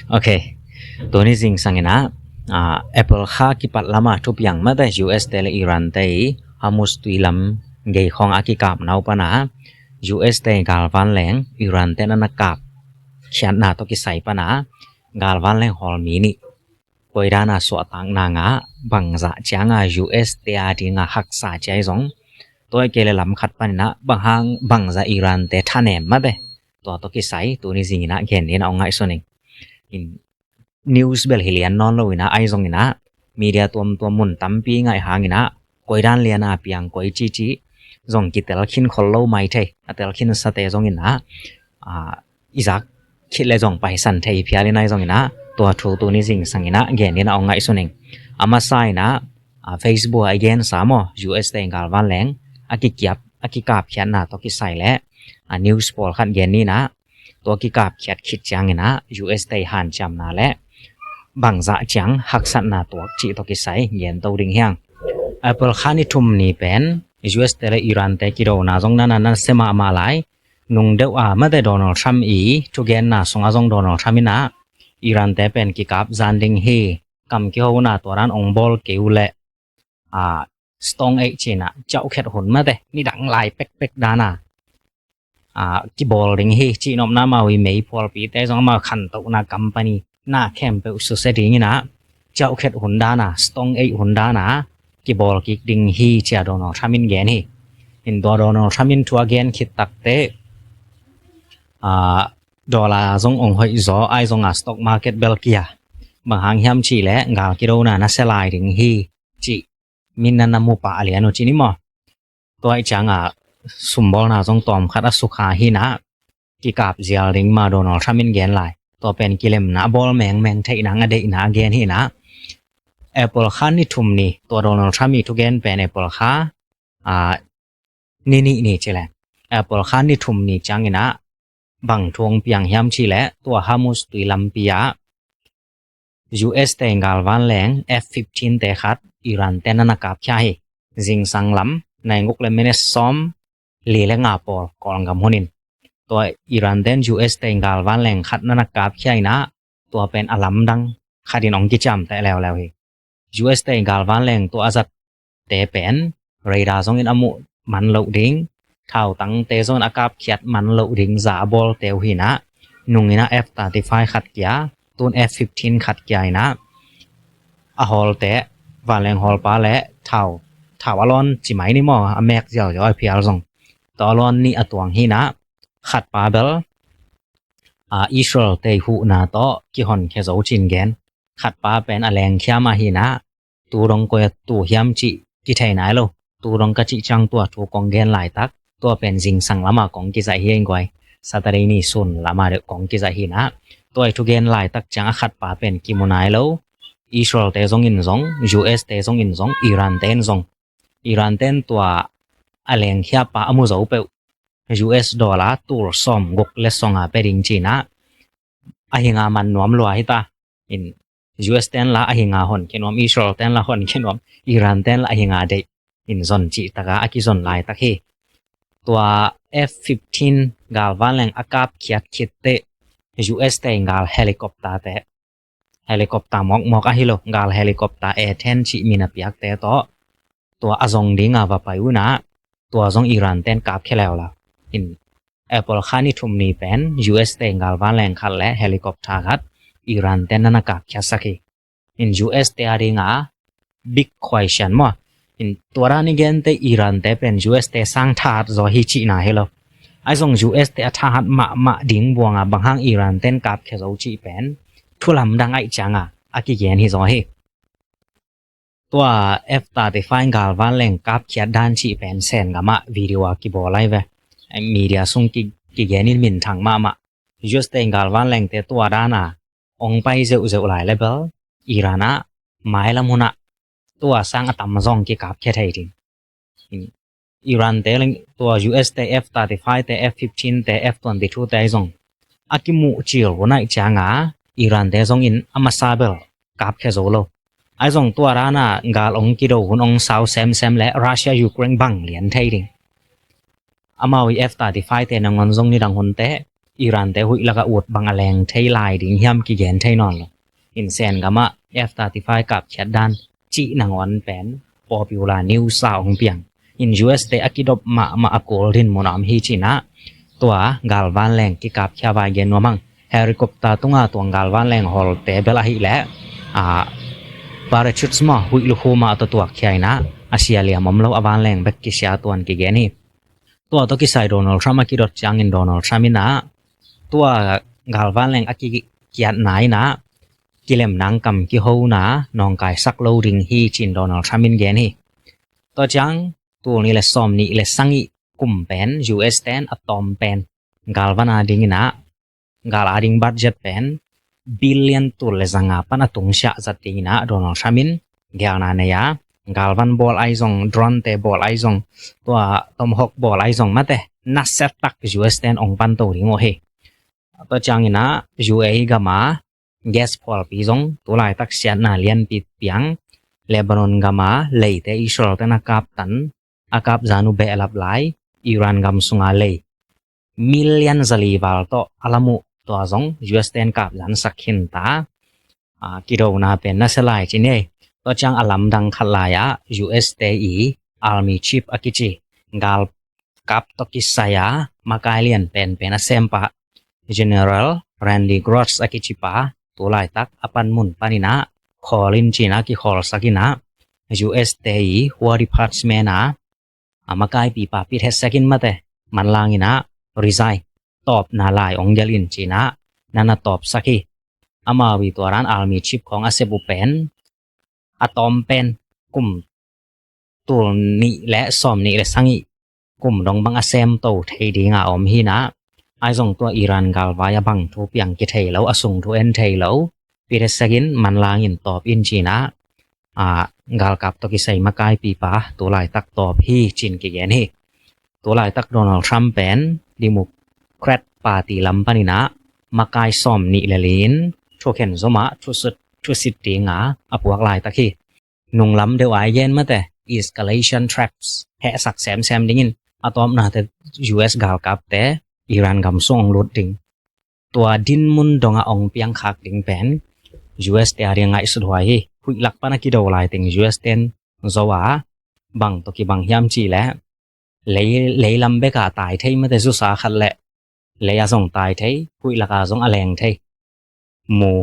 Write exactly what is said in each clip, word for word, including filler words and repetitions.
Ok. Tuni zingsang inah, ah, April kha kipat lama thupiang mate U S te le Iran te i Hormuz tui lam gei khawng a kikapna uh pana U S te galvanleng Iran te na na kap khiatna tawh kisai pana galvanleng hawlmi nih koi dana suahtakna ngah, bangzah cianga U S te a dinga haksa ciai zong, tua i kei le lam khat paninah bang hang bangzah Iran te thanem mate, tua tawh kisai tuni zing inah gen dina ong ngaihsun ing. In news bel hi lian nawn lo inah, ai zong inah media tuamtuam mun tampi ngaih hang inah koi dan liana piang koi cici zong kitel khin khol lo mai thei, a tel khin sate zong inah, ah, i zak khit le zong paisan thei phial inah, ai zong inah tua thu tuni zingsang inah gen inah ong ngaihsun ing. A masa inah, ah, Facebook a i gensa maw, U S te galvanleng a kikiap a kikap khiatna tawh kisai le, ah, news pawlkhat gen inah, tua kikap khiat khit ciang inah U S te hanciamna le bangzah ciang haksatna tuak cih tawh kisai gen to ding hiang. April kha ni thum ni pen U S te le Iran te kidona zong nana na se mahmah lai. Nung deuh a mate Donald Trump i thugenna sungah zong Donald Trump inah Iran te pen kikap zan ding hi, kam kihona tua dan ong bawl kei uh leh, ah, Stone Age cinah ciauh khet hun mate nidang lai pekpek dana, ah, kibawl ding hi cih nopna, amau i meiphualpite zong amau khantohna company na khempeuh susia ding inah ciauh khet hun dana, Stone Age hun dana kibawl kik ding hi cia Donald Trump in gen hi. In tua Donald Trump in thu a gen khit takte, ah, dollar zong ong hoih zaw, ai zonga stock market bel kia, bang hang hiam cih le gal kidona na se lai ding hi cih min na na mu pah a lian uh ci ni maw. Tua i cianga sumbawlna zong tawmkhat a sukha hinah kikap zial ding ma Donald Trump in gen lai. Tua pen kilemna a bawl mengmeng theihna a deihna a gen hinah. April kha ni thum ni, tua Donald Trump i thugen pen April kha, ah, ni nih ni ci le, April kha ni thum ni cianginah bang thu ong piang hiam cih le, tua Hormuz tui lampi ah U S te galvanleng F fifteen te khat Iran te na na kapkhia hi. Zingsang lam nai nguk le minute sawm li le nga pawl Kawlgam hunin, tua Iran ten U S te galvanleng khat na na kapkhia inah, tua pen a lamdang khatin ong kiciamteh leuleu hi. U S te galvanleng tua a zat te pen radar zongin a muh man loh ding, thautangte zongin a kapkhiat man loh ding za a bawlte uh hinah, nunginah F thirty-five khat kia, tun F fifteen khat kia inah, a hawlte, vanleng hawlpa le thau, thau a lawn ci mai ni maw, a mek ziauziau a phial zong, tua a lawn nih a tuang hinah, khatpa bel, ah, Israel te huhna tawh kihonkhia zo cin gen. Khatpa pen a lengkhia mah hinah, tu dong koi a tu hiam cih kithei nai lo. Tu dong ka cih ciang tua thu kong gen laitak, tua pen zingsang lama kong kizaih hi eng guai. Saturday ni sun lama deuh kong kizaih hinah, tua i thugen laitak ciang a khatpa pen kimu nai lo. Israel te zongin zong, U S te zongin zong, Iran te in zong, Iran ten tua a lengkhiapa a mu zo peuh U S dollar tul sawm guk le songa pe ding cinah, a hinga man nuam lua hita. In U S ten la a hinga honkhia nuam, Israel ten la honkhia nuam, Iran ten la a hinga deih in zon cih taka a kizon laitak hi. Tua F fifteen galvanleng a kapkhiat khitteh U S te gal helicopter te, helicopter mawkmawk ahi lo, gal helicopter A ten cih min a piakte tawh tua a zong dinga va pai unah, tua zong Iran ten kapkhia leuleu. In April kha ni thum ni pen U S te galvanleng khat le helicopter khat Iran ten na na kapkhiasak hi. In U S te a dinga big question maw. In tua dan i gente Iran te pen U S te sang thahat zaw hi cihna hi lo. Ai zong U S te a thahat mahmah ding buanga bang hang Iran ten kapkhia zo cih pen thu lamdang aih cianga a kigen hi zaw hi. Tua F thirty-five galvanleng kapkhiat dan cih pen Sen gamah video a kibawl ai ve. Media sung ki, kigen in minthang mahmah. U S te galvanlengte tua dana ong pai zeuhzeuh lai le bel Iran ah mailam hunah tua sang a tam zong kikapkhia thei ding. Iran te leng tua U S te F thirty-five te, F fifteen te, F twenty-two te ai zong a kimuh cil hun aih cianga Iran te zongin a masa bel kapkhia zo lo. Ai zong tua dana gal ong kido hun ong sau semsem le Russia Ukraine bang lian thei ding. Amau i F thirty-five te nangawn zong nidang hunte Iran te huih laka ut bang a leng thei lai ding hiam kigen thei nawn lo. Insen gamah F thirty-five kapkhiat dan cih nangawn pen popular news a ong piang. In U S te a kidop mahmah a kul din mun a om hi cinah, tua galvan leng kikapkhia vai gen nuam hang. Helicopter tunga tuang galvan leng holte bel ahih leh a, parachutes maw, huih lukhu mah a tawh tuakkhia inah, a sia liam om lo, a van leng bek kisia tuan kigen hi. Tua tawh kisai Donald Trump a kidot ciangin Donald Trump inah tua galvan leng a kikiatna inah kilem nangkam kihona nawngkaisak lo ding hi cin Donald Trump in gen hi. Tua ciang tul nih le sawm nih le sagih kum pen U S ten a tawm pen galvan a ding inah, gal a ding budget pen billion tul le zanga pan a tungsiah zat ding inah Donald Trump in gelna nei a, galvan bawl ai zong, drone te bawl ai zong, tua Tomahawk bawl ai zong mate nasia tak U S ten ong panto ding uh hi. Tua ciang inah U A E gam a gas phualpi zong tulaitak siatna lianpi piang. Lebanon gam a leite Israel ten a kaptan, a kapzan uh behlap lai. Iran gam sunga lei million zali val tawh a lam uh, tua zong U S ten kapzansak khinta. A, kidona pen nasia lai ci ni. Tua ciang a lamdang khat lai ah U S te i army chief a kici, galkap tawh kisai a makai lian penpen a sempa General Randy Gross a kicipa tulaitak a panmun pan inah khawl in cinah kikhawlsak inah, U S te i War Department a, a makaipipa Pete Hegseth in mate manlang inah resign, tawpna lai ong gelh in cinah nana tawpsak hi. Amau i tua dan army chief khawng a sep uh pen a tawm pen kum tul nih le sawm nih le sagih kum dong bang a semto thei dinga om hi inah, ai zong tua Iran galvai a bang thu piang kithei lo, a sung thu en thei lo. Pete Hegseth in manlang in tawp in cinah, a, galkap tawh kisai makaipipa tulaitak tawp hi cin kigen hi. Tulaitak Donald Trump pen Democrat Party lam pan inah makai sawm nih le li in thukhen zomah thusit, thusit dinga a puak laitak hi. Nunglam deuh ai gen mate escalation traps hehsak semsem dingin a tawpnate U S galkapte Iran gam sung ong lut ding. Tua dinmun dongah ong piangkhak ding pen U S te a ding ngaihsut huai hi. Huih lak pan a kido lai teng U S ten zo a, bang tawh kibang hiam cih leh lei, lei lam beka tai thei mate, zusa khat leh lei a zong tai thei, huih laka zong a leng thei. Mu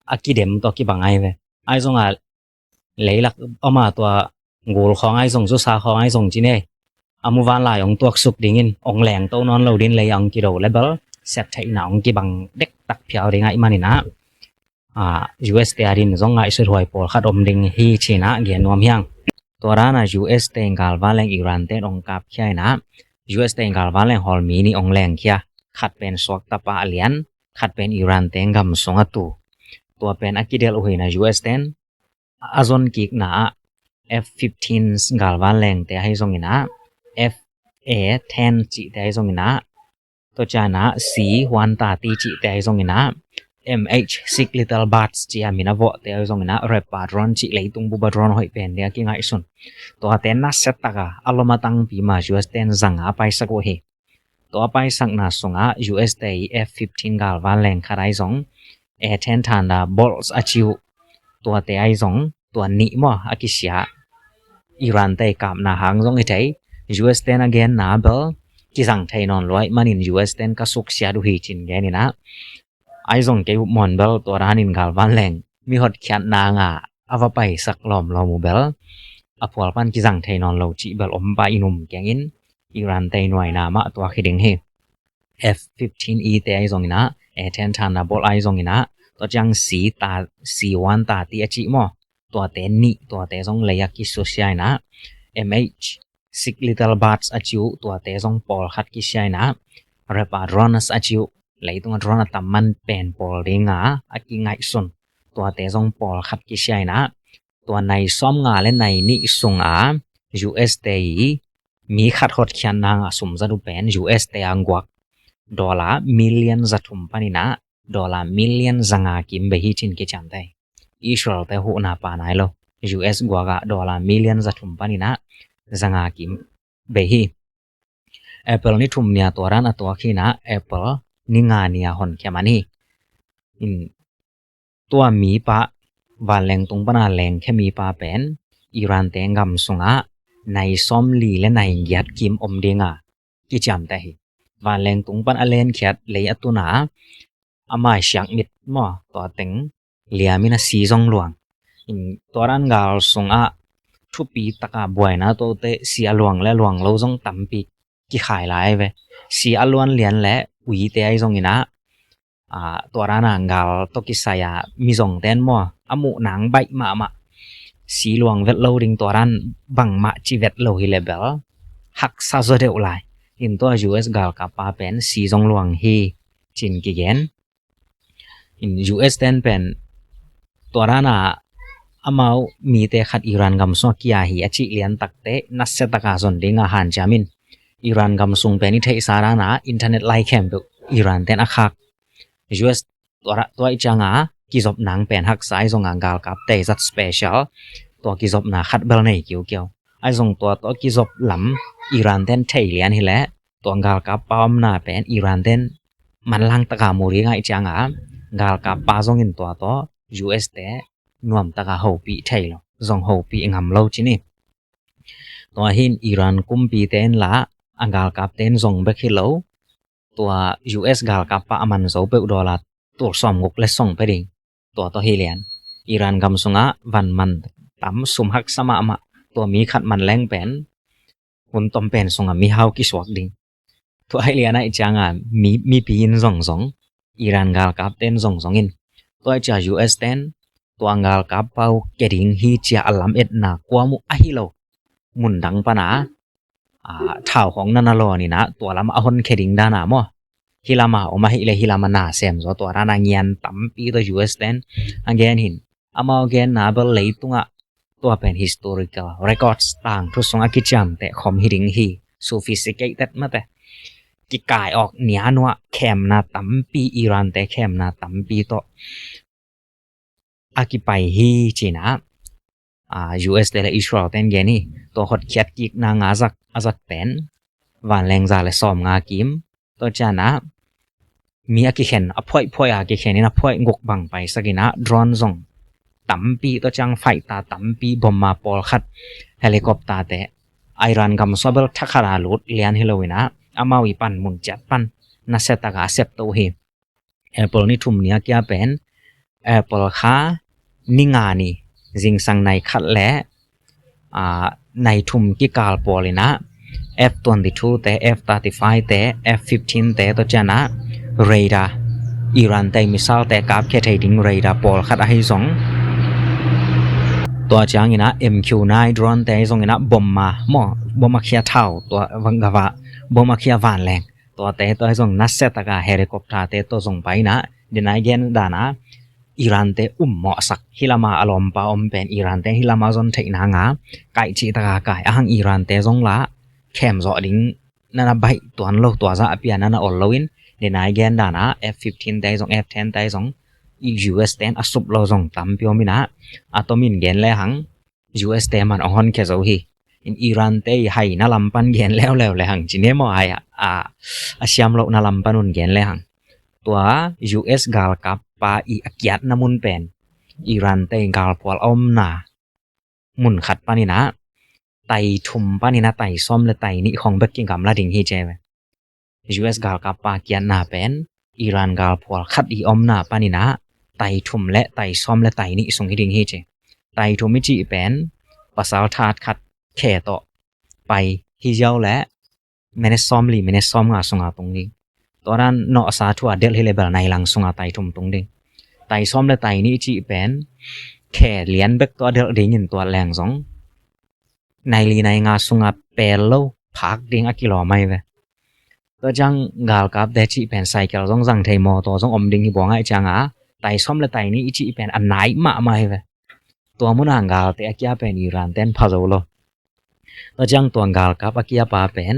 a kidem tawh kibang ai ve. Ai zonga leilak om a tua gul khawng ai zong, zusa khawng ai zong ci ni. A mu van lai ong tuaksuk dingin ong lengto nawn lo din lei a ong kido le bel sep theihna ong kibang dektak phial ding ahih man inah, a, U S te a din zong ngaihsut huai pawlkhat om ding hi cinah gen nuam hi hang. Tua dana U S te galvan leng Iran ten ong kapkhia inah, U S te galvan leng hawl mi nih ong lengkhia. Khat pen suakta pah lian, khat pen Iran te gam sung a tu. Tua pen a kidelh uh hi inah U S ten a zon kikna ah F fifteen galvan lengte ahi zong inah, F A ten cihte ahi zong inah, tua ciang inah C one thirty cihte ahi zong inah, M H six Little Birds cih a min a vawhte ahi zong inah, Reaper drone cih leitung buba drone hoih pente a kingaihsun. Tuate nasia taka a lom a tangpi ma U S ten zanga a paisak uh hi. Tua paisakna sungah U S te i F fifteen galvan leng khat ahi zong, A ten Thunderbolts a ci uh, tuate ahi zong, tua nih maw a kisia, Iran te i kapna hang zong hi thei. U S ten a genna bel kizang thei nawn lo ahih manin U S ten ka suksiat uh hi cin gen inah, ahi zong kei upmawh in bel tua danin galvan leng mi hotkhiatna nga a va paisak lawmlawm uh bel a phual pan kizang thei nawn lo cih bel om pah in um keng in, Iran te i nuaina mah tua hi ding hi. F fifteen E te ahi zong inah, A ten Thunderbolt ahi zong inah, tua ciang C ta, C one thirty a cih maw, tuate nih, tuate zong lei a kisusia inah, M H six Little Birds a ci uh, tuate zong pawlkhat kisia inah, Reaper drones a ci uh, leitung a drone a tam man pen pawl dinga a kingaihsun, tuate zong pawlkhat kisia inah, tua nai sawmnga le nai nih sunga U S te i mi khat hotkhiatna nga sum zat uh pen U S te a guak dollar million za thum pan inah dollar million za nga kim bei hi cin kician tai. Israel te huhna pa nai lo, U S guak ah dollar million za thum pan inah za nga kim bei hi. April ni thum ni-a tua dan a tuak hi-in ah April ni nga ni-a honkhia man hi. In tua mipa, vanleng tung pana lengkhia mipa pen Iran-te gam sungah nai sawmli le nai giat kim om ding a kiciamteh hi. Vanleng tung pan a lenkhiat lei a tun a, ama siakmit maw, tua teng liam in a si zong luang. In tua dan gal sungah thupi taka buaina tuakte si a luang le luang lo zong tampi kikhai lai ve. Si a luan lian le uite ahi zongin ah, aa, tua dan a gal tawh kisai a mizongte in maw, a muh nang baih mahmah, si luang vet lo ding, tua dan bangmah ci vet lo hi le bel haksa zaw deuh lai. In tua U S galkappa pen si zong luang hi, ci-in kigen. In U S ten pen tua dan a amau mite khat Iran gam sungah kia hi a cih lian takte nasia taka zon ding a hanciam in, Iran gam sung pen i theihsa dan a internet lai khempeuh Iran ten a khak. U S tua, tua i ciang a kizop nang pen haksa, ahi zong a galkapte zat special, tua kizopna khat bel nei kiukiau. Ahi zong tua, tua kizop lam Iran ten thei lian hi leh, tua galkappa omna pen Iran ten manlang taka mu ding ahih ciang a, galkappa zongin tua tawh U S te nuam taka hopih thei lo, zong hopih ngam lo ci ni. Tua hi-in Iran kumpite in lah a galkapte in zong bek hi lo, tua U S galkappa a man zo peuh dawl a tul sawmguk le song pia ding, tua tawh hi lian. Iran gam sungah van man tam, sum haksa mahmah, tua mi khat man leng pen hun tom pen sungah mihau kisuak ding. Tua hi lian ahih ciang a mi, mipi in zongzong, Iran galkapte in zongzong in, tua ahih ciang U S ten tua galkappa uh kia ding hi ci-a a lametna kua mu ahi lo mun dang pana, aa, thau khawng na na lawn in ah, tua lamah a honkhia ding dan a maw, hih lamah om ahih leh hih lamah na sem zaw, tua dan a ngian tampi tawh U S ten a gen hi-in, amau genna bel leitungah tua pen historical records, tangthu sungah kiciamteh khawm hi ding hi. Sophisticated mate, kikai awk nianuah khemna tampi, Iran-te khemna tampi tawh a kipai hi ci-in ah, aa, U S te le Israel ten gen hi. Tua hotkhiat kikna nga a zak, a zak pen vanleng za le sawmnga kim, tua ciang ah mi a kikhen, a phuaih phuaih a kikhen in a phuaih guk bang paisak in ah, drone zong tampi, tua ciang fighter tampi, bomber pawlkhat, helicopter te, Iran gam sungah bel thakhat a lut lian hi lo in ah, amau i pan mun ciat pan nasia taka a sep to hi. April ni thum ni a kia pen April kha ni nga ni, zingsang nai khat le, aa, nai thum kikal pawl in ah F twenty-two te, F thirty-five te, F fifteen te, tua ciang ah radar, Iran-te missile te kapkhia thei ding radar pawlkhat ahi zong, tua ciangin ah M Q nine drone te ahi zongin ah bomber maw, bomber khia thau, tua vang gava, bomber khia vanleng, tuate tua ahi zong nasia taka helicopter te tua zong pai in ah, denai gen dan a Iran-te ummawhsak, hih lamah a lawmpa om pen Iran-te hih lamah zon theih nang a, kaih cih taka kai, a hang Iran-te zong lah khem zawh ding na na baih tuan lo, tua zah a pia na na ol lo in, denai gen dan a F fifteen te ahi zong, F ten te ahi zong, U S ten a sup lo zong tampi om in ah, a tomin gen le hang, U S te man ong honkhia zo hi. In Iran-te i haina lam pan gen leuleu le hang ci ni maw, hai a, a, a siam lohna lam pan un gen le hang. Tua U S galkappa i a kiatna mun pen Iran-te i galphual a omna mun khat panin ah, tai thum panin ah tai sawm le tai nih khong bek kigamla ding hi ci ve. U S galkappa kiatna pen Iran galphual khat i omna panin ah tai thum le tai sawm le tai nih sung hi ding hi ci. Tai thum i cih pen pasal that khat khe tawh pai hi ziau le minute sawmli, minute sawmnga sunga tung ding. Tua dan nawhsa thu a delh hi le bel nai lang sunga tai thum tung ding. Tai sawm le tai nih i cih pen khe lian bek tawh a delh dingin tua leng zong nai li nai nga sunga pel lo phak ding a kilawm ahi ve. Tua ciang galkapte cih pen cycle zong zang thei, mawtaw zong om ding hi buang ahih ciang a, tai sawm le tai nih i cih pen a nai mahmah hi ve. Tua muna galte a kia pen Iran ten pha zo lo. Tua ciang tua galkap a kiapa pen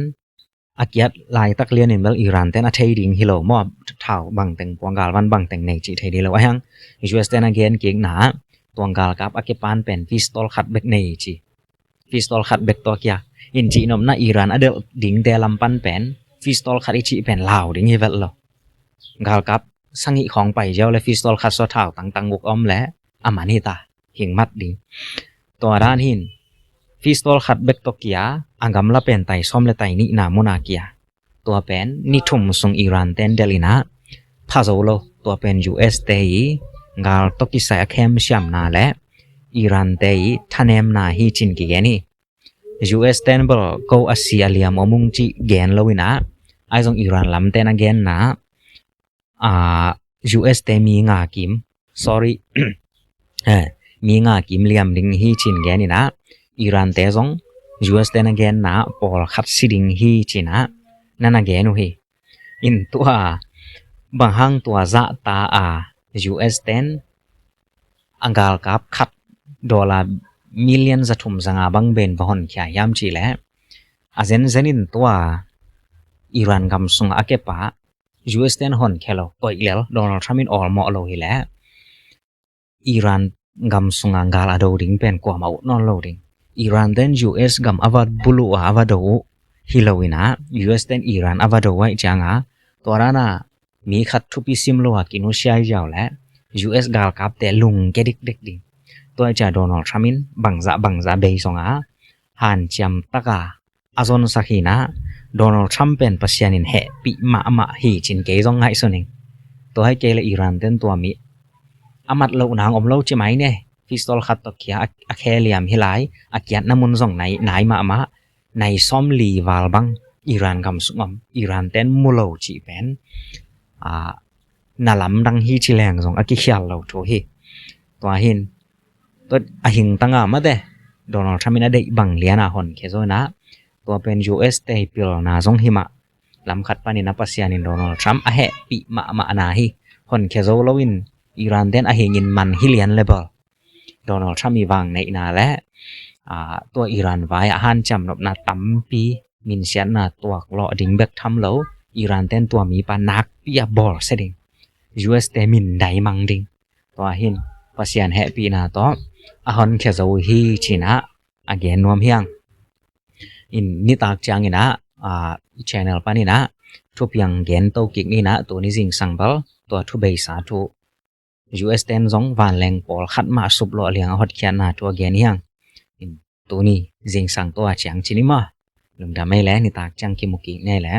a kiat laitak lianin bel Iran ten a thei ding hi lo maw, thau bangteng, puanggal van bangteng nei cih thei ding lo. A hiang U S ten a gen kikna, tua galkap a kipan pen pistol khat bek nei ci. Pistol khat bek tawh kia. In cihnopna Iran a delh dingte lam pan pen pistol khat i cih pen lau ding hi vet lo. Galkap sagih khawng pai ziau le pistol khat sawthau tangtang uk om le a man hi ta, hing mat ding. Tua dan hin pistol khat bek tawh kia, a gamla pen tai sawm le tai nihna muna kia. Tua pen ni thum sung Iran ten delh inah pha zo lo. Tua pen U S te i gal tawh kisai a khem siamna le Iran te i thanemna hi cin kigen hi. U S ten bel ko a si a liam om ung cih gen lo inah, ai zong Iran lamten a genna, ah, U S te mi nga kim, sorry, eh, mi nga kim liam ding hi cin gen inah, Iran te zong U S ten a genna pawlkhat si ding hi cinah nan a gen uh hi. In tua bang hang tua zahta a U S ten a galkap khat dollar million za thum za nga bang pen va honkhia hiam cih leh, a zenzen in tua Iran gam sungah a kepa U S ten honkhia lo, koih lel, Donald Trump in awlmawh lo hi leh Iran gam sungah gal a do ding pen kuamah uh nawn lo ding. Iran ten U S gam a va buluh a, a va do uh hi lo inah, U S ten Iran a va do uh ahih ciangah tua dan a mi khat thupi sim lo a kinusia hi ziau le U S galkapte lungke dikdek ding. Tua ahih ciang Donald Trump in bangzah bangzah bei zongah hanciam taka a zonsak hi inah, Donald Trump pen Pasian in hehpih mahmah hi cin kei zong ngaihsun ing. Tua hi kei le Iran ten tua mi a mat loh nang om lo ci mai ne. Pistol khat tawh kia a, a khe liam hi lai, a kiatna mun zong nai, nai mahmah, nai sawm li val bang Iran gam sung om, Iran ten mu lo cih pen, ah, na lamdang hi ci leng zong a kikhial lo thu hi. Tua hin, tua a hing tanga mate, Donald Trump in a deih bang liana honkhia zo inah, tua pen U S te pilna zong hi mah, lam khat panin a Pasian in Donald Trump a hehpih mahmahna hi. Honkhia zo loin Iran ten a hingin man hi lian le bel, Donald Trump i vang neihna le, ah, tua Iran vai a hanciam nopna tampi, minsiatna tuak lawh ding bek tham lo, Iran ten tua mipa nakpi a bawlsia ding, U S te min dai mang ding. Tua hin Pasian hehpihna tawh a honkhia zo hi cinah a gen nuam hi ing. In nitak ciang inah, ah, channel pan inah thupiang gen to kik ni inah, tuni zingsang bel tua thubeisa thu, U S ten zong vanleng pawlkhat mah sup lawh liang a hotkhiatna thu a gen hi ing. In tuni zingsang tua ciang ci ni maw. Lungdam ei le, nitak ciang kimu kik ni ei le.